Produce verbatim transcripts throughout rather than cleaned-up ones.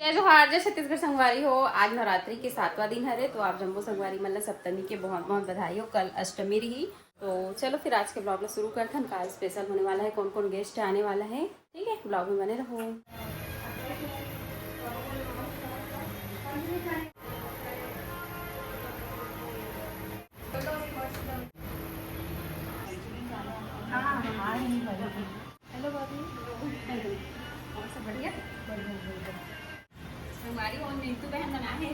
जय जोहार, जय छत्तीसगढ़ संगवारी हो। आज नवरात्रि के सातवां दिन हरे, तो आप जम्मो संगवारी मन ला सप्तमी के बहुत बहुत बधाई हो। कल अष्टमी रही, तो चलो फिर आज के ब्लॉग ला शुरू करथन। का स्पेशल होने वाला है, कौन कौन गेस्ट आने वाला है, ठीक है, ब्लॉग में बने रहो। हेलो भाभी। और सब बढ़िया? हमारी और मिंटू बहन बना है,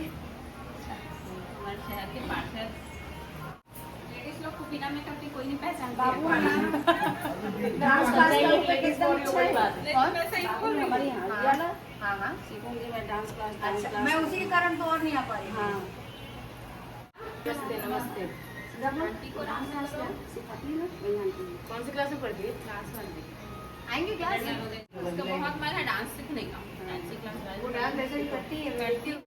हमारे शहर के पार्षद। लेडीज लोग को बिना मेकअप के कोई नहीं पहचानता। बाबू है ना? डांस क्लास का वो पैकेज एकदम अच्छा है। लेकिन मैं सही बोल रही हूँ। हाँ, हाँ। सीखूंगी मैं डांस क्लास, डांस अच्छा, क्लास। मैं उसी के कारण तो और नहीं आ पा रही। हाँ। नमस्ते, नमस्ते। आंटी को डांस क्लास सिखाती है ना, वही आंटी है। कौन सी क्लास में पढ़ती है? क्लास वन में। आएंगे क्या? उसका बहुत मन है डांस सीखने का। डांसिंग क्लास वो डांस ऐसे ही करती है, करती हूँ।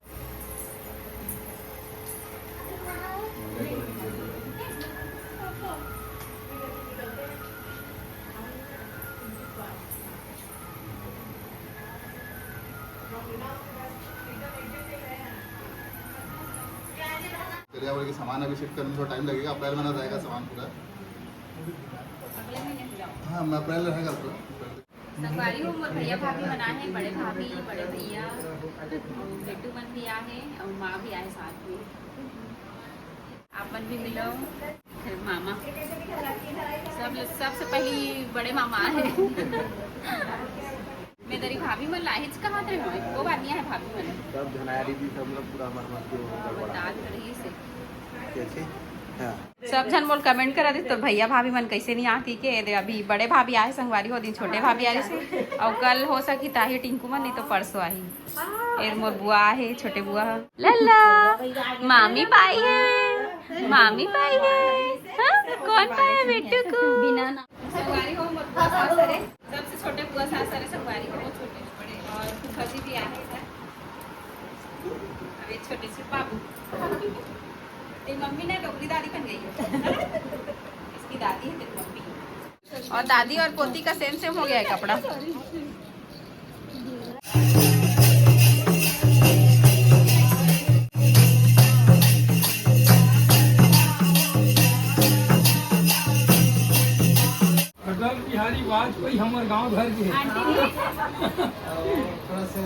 पर्यावरण के सामान अभी शिफ्ट करने में थोड़ा टाइम लगेगा। अप्रैल महीना रहेगा सामान पूरा। अगले महीने हो जाओ। हाँ, मैं अप्रैल रहेगा पूरा। संगवारी हो, मोर भैया भाभी मन आए हैं, बड़े भाभी, बड़े भैया, बेटू मन भी आए हैं और माँ भी आए साथ में। आप मन भी मिलो। मामा, सब, सबसे पहली बड़े मामा है। मैं तेरी भाभी मन लाहिच कहाँ थे हो? वो बात नहीं है भाभी मन। सब झनारी जी, सब लोग पूरा हमारे मस्ती में गड़बड़ा। बता रही से। कैसे? हाँ। सब झन मोल कमेंट करा दे, तोर भैया भाभी मन कैसे नहीं आती के? दे, अभी बड़े भाभी आए संगवारी हो, दिन छोटे भाभी आ रही से, और कल हो सकी ताही टिंकू मन, नहीं तो परसों आही। ए मोर बुआ आहे, छोटे बुआ ह। लल्ला, मामी पाई है, मामी पाई है। हाँ? कौन पाया बेटू को? बिना ना। संगवारी हो, मोर बुआ सास हरे। सबसे छोटे बुआ सास हरे, संगवारी हो, छोटे बड़े। और फूफा जी भी आए हैं इधर। अब ये छोटे से बाबू। तेरी मम्मी ना डोकरी दादी बन गई है। इसकी दादी है तेरी मम्मी। और दादी और पोती का सेम सेम हो गया है कपड़ा। अटल बिहारी वाजपेयी हमर गांव घर के। आंटी जी। थोड़ा से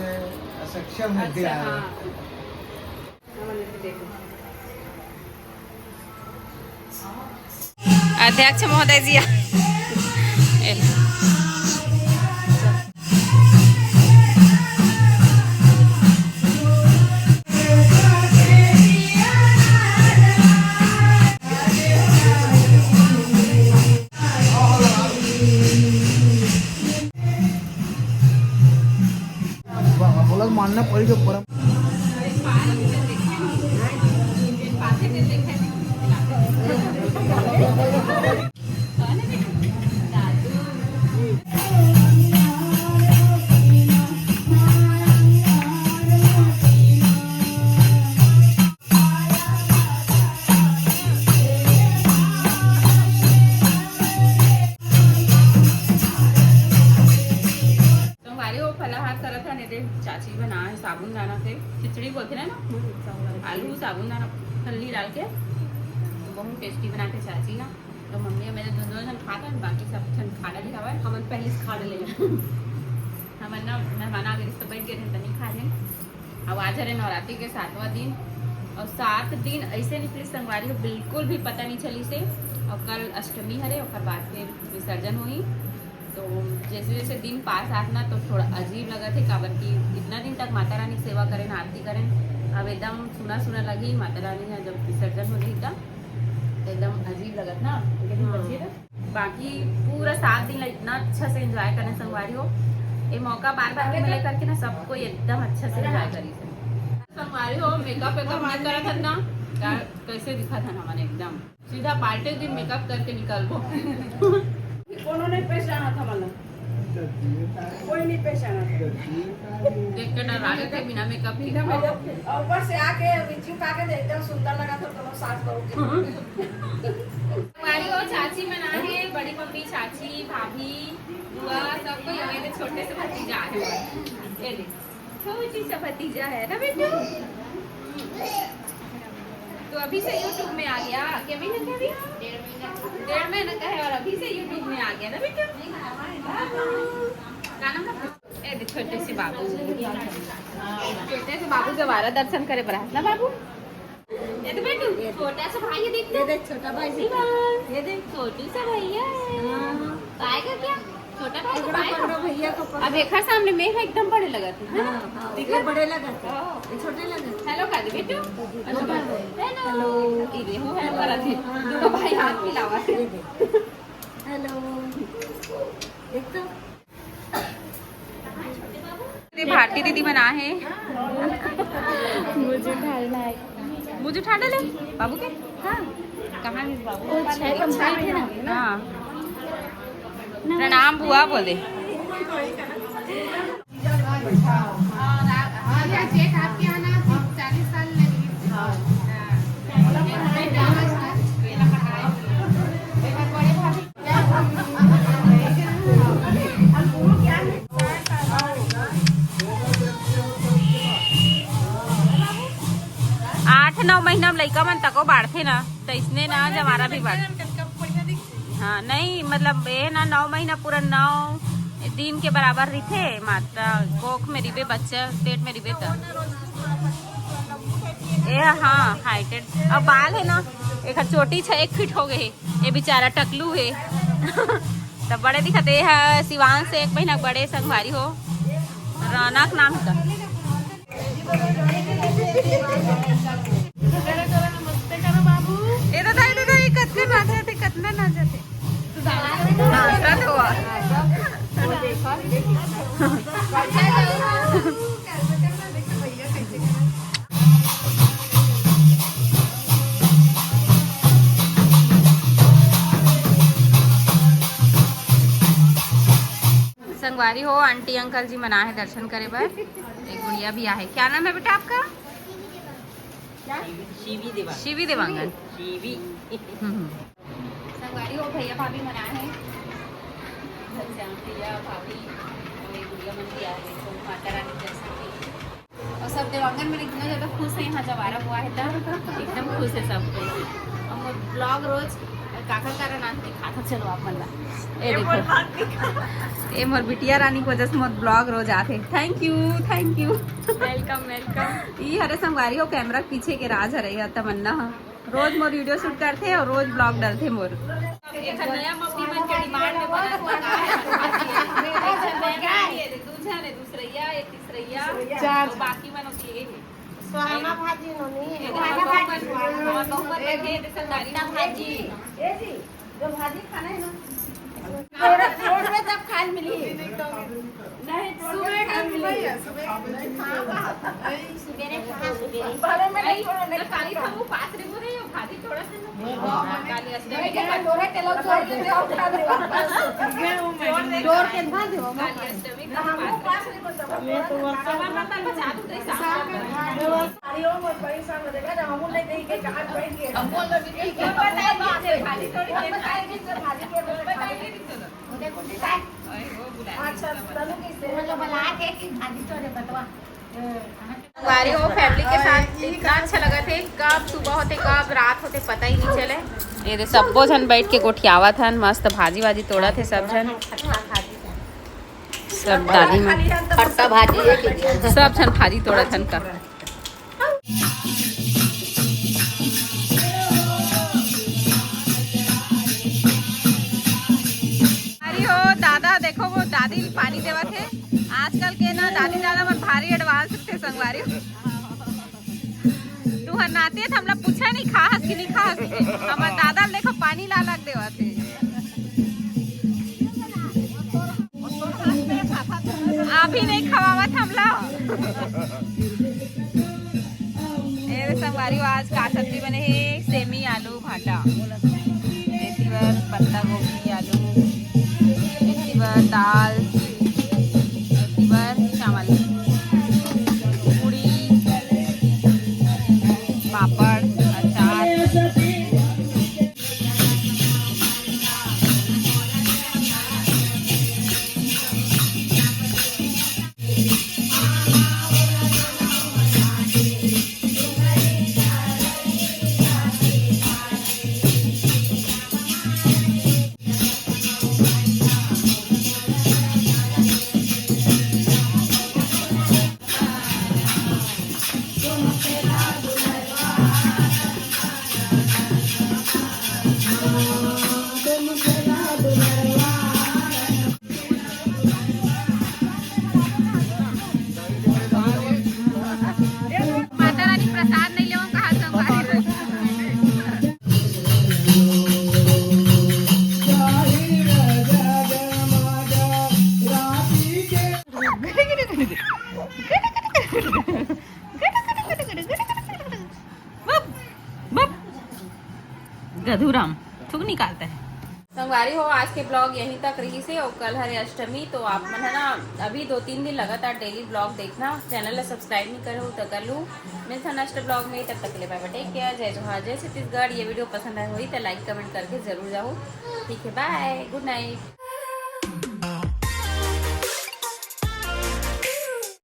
असक्षम है। अच्छा, हाँ। अध्यक्ष महोदय जी। बोला मानना पड़ी जो परम। संगवारी हो, फलाहार करत हन, एदे चाची बनाए हे साबूदाना के खिचड़ी बोलथे ना, आलू साबूदाना फल्ली डाल के, तो बहुत टेस्टी बनाथे चाची ना। तो मम्मी अउ मैं दोनों झन खात हन, बाकी सब झन खा डरे हवय, हमन पहली से खा डरे हन। हमन ना मेहमान आ गे रिहिस तो बैठ गे रहेन, त नहीं खाए रहेन। अब आज हरे नवरात्रि के सातवां दिन, और सात दिन ऐसे निकलिस संगवारी हो, बिल्कुल भी पता नहीं चलिस हे। और कल अष्टमी हरे, ओकर बाद फिर विसर्जन होही। तो जैसे जैसे दिन पास आत ना, तो थोड़ा अजीब लगत हे, काबर कि इतना दिन तक माता रानी के सेवा करेन, आरती करेन, अब एकदम सुना सुना लगही। माता रानी ह जब विसर्जन हो जाही, तब एकदम अजीब लगत ना, लेकिन हाँ। बचिए ना। बाकी पूरा सात दिन ला इतना अच्छा से एंजॉय करने संगवारी हो। ये मौका बार बार नहीं मिले करके ना, सब कोई एकदम अच्छा से एंजॉय करी से। संगवारी हो, मेकअप वेकअप नहीं करत हन ना, का-, कैसे दिखत हन हमन एकदम। सीधा पार्टी दिन मेकअप करके निकलबो। कोनो नहीं पहचानत हमन ला। कोई नहीं पहचानत। देख के डरा लेथे बिना मेकअप के। बिना मेकअप के। और ऊपर से आके बिच्छू खा के एकदम सुंदर लगा था दोनों सास बहू के। हमारी वो चाची मन आहे, बड़ी मम्मी, चाची, भाभी, बुआ, सब कोई हमारे छोटे से भतीजा आहे। ये ले। छोटी सा भतीजा है ना बेटू। तो अभी से YouTube में आ गया। क्या महीना का अभी? डेढ़ महीना का है और अभी से YouTube में आ गया ना बेटू। बाबू, का नाम है? ए दे, छोटे से बाबू, छोटे से बाबू जवारा दर्शन करे बर आए ना बाबू। ये तो बेटू, छोटा सा भाई है, देख ये तो। देख, छोटा भाई, ये देख। छोटू सा भैया है। हाँ। पाएगा क्या? छोटा भाई को पकड़ो, पाएगा? पकड़ो भैया को, पकड़ो। अब एकर सामने में एकदम बड़े लगत है, हाँ? हाँ, हाँ, ठीक ये है? बड़े लगत है, हाँ। ये छोटे लगत है। हेलो कर दे बेटू। हेलो कर दे। हेलो। हेलो। ये देखो, हेलो करत है। हाँ। दोनों भाई हाथ मिलावा है। ये देख। हेलो। देख तो। ये भारती दीदी बना है। मुझे उठाना है। मुझे उठा ले बाबू के। हाँ। कहाँ है बाबू? वो छह कम साइड है ना? हाँ। प्रणाम बुआ बोले। जेठ आपके यहाँ ना चालीस साल लगी। आठ नौ महीना में लइका मन तको बाढ़थे ना, तो इसने ना जवारा भी बाढ़। हाँ, नहीं, मतलब ये ना नौ महीना पूरा नौ दिन के बराबर रहिथे माता कोख में रिबे बच्चा पेट में रिबे त। ए हाँ, हाइटेड। अब बाल है ना, एक चोटी छे एक फीट हो गए। ये बेचारा टकलू है। तब बड़े दिखत है, ये है शिवांश से एक महीना बड़े संगवारी हो। रौनक नाम है। ए दादा, ए दादा, ये कतना नाचत है, कतना नाचत है। नाचत हुआ। संगवारी हो, आंटी अंकल जी मन आहे दर्शन करे बर। एक गुड़िया भी आहे। क्या नाम है बेटा आपका? क्या? शिवी देवांगन। शिवी देवांगन। शिवी। हम्म, हम्म। संगवारी हो, भैया भाभी मन आहे। भैया भाभी और ये गुड़िया मन भी आहे। तो माता रानी दर्शन की। और सब देवांगन मन इतना ज्यादा खुश है, यहाँ जवारा हुआ है तब एकदम खुश है सब कोई। और मोर ब्लॉग रोज काकर कारण आके दिखाता, चलो आप मन ला। ए ये देखो, ए मोर बिटिया रानी के वजह से मोर ब्लॉग रोज आथे। Thank you, thank you। Welcome, welcome। ई हरे संगवारी हो कैमरा के पीछे के राज हरे, या तमन्ना ह। रोज मोर वीडियो शूट करथे और रोज ब्लॉग डालथे मोर। एक नया मम्मी मन के डिमांड में बनत बा। एक नया मम्मी है, दू झन है, दूसरैया, एक तीसरैया, चार। और बाकी मन होती है ये। सुहाना भाजी नोनी। एक सुहाना भाजी, सुहाना भाजी। और बहू मन बैठे हैं, संगवारी। भाजी। ये जी, जो भाजी खाना है ना। रोड, रोड में तब खाए ल मिली। नहीं, सुबह खाए ल मिली। सुबह खाए ल मिली। सुबेरे खा, सुबेरे। भले में नहीं, थोड़ा नहीं तो काली खाऊ, पास रे बोले, यो भाजी थोड़ा सा लो। हाँ, काली अष्टमी के बाद थोड़ा तेल और छोड़ दे, उठा दे वापस। जोर के बांध दे, काली अष्टमी के बाद। सामान वामान बचा दो, शाम को। अरे, ओ मोर बड़ी शाम हो जाएगा, जब हम लोग नहीं देंगे, कहाँ बैठ गए? हम बोल रहे हैं कि खाली थोड़ी देर खाएगी, तो खाली के बोले, खाली के बोले। अच्छा, तनु किसे? मतलब, बला के कि भाजी तो रे बतवा। हमारी वो फैमिली के साथ इतना अच्छा लगा थे, कब सुबह होते, कब रात होते, पता ही नहीं चले। ये दे, सब्बो झन बैठ के गोठियावत हन, मस्त भाजी वाजी तोड़त हे सब झन। सब दादी मन। खट्टा भाजी है कि सब झन भाजी तोड़त हन का। अरे हो दादा, देखो वो दादी पानी देवत हे। आजकल के ना दादी दादा मन भारी एडवांस रथे संगवारी। तू हर नाती हे त हमला पूछा नहीं, खाहस कि नहीं खाहस? हमर दादा ल देखो पानी ला ला के देवत हे। अभी नहीं खवावत हमला। ए संगवारी हो, आज का सब्जी बने हे? सेमी आलू भाटा। एती बर पत्ता गोभी आलू, एती बर दाल, एती बर चावल, पूड़ी, पापड़, अचार। गधू राम थूक निकालता है। संगवारी हो, आज के ब्लॉग यहीं तक रहिस हे और कल हरे अष्टमी, तो आप मन है ना अभी दो तीन दिन लगातार डेली ब्लॉग देखना। चैनल ला सब्सक्राइब नहीं करे हो तो कर लू। मिलता नेक्स्ट ब्लॉग में, तब तक के लिए बाय बाय, टेक केयर, जय जोहार, जय छत्तीसगढ़। ये वीडियो पसंद आए होई तो लाइक कमेंट करके जरूर जाओ। ठीक है, बाय, गुड नाइट।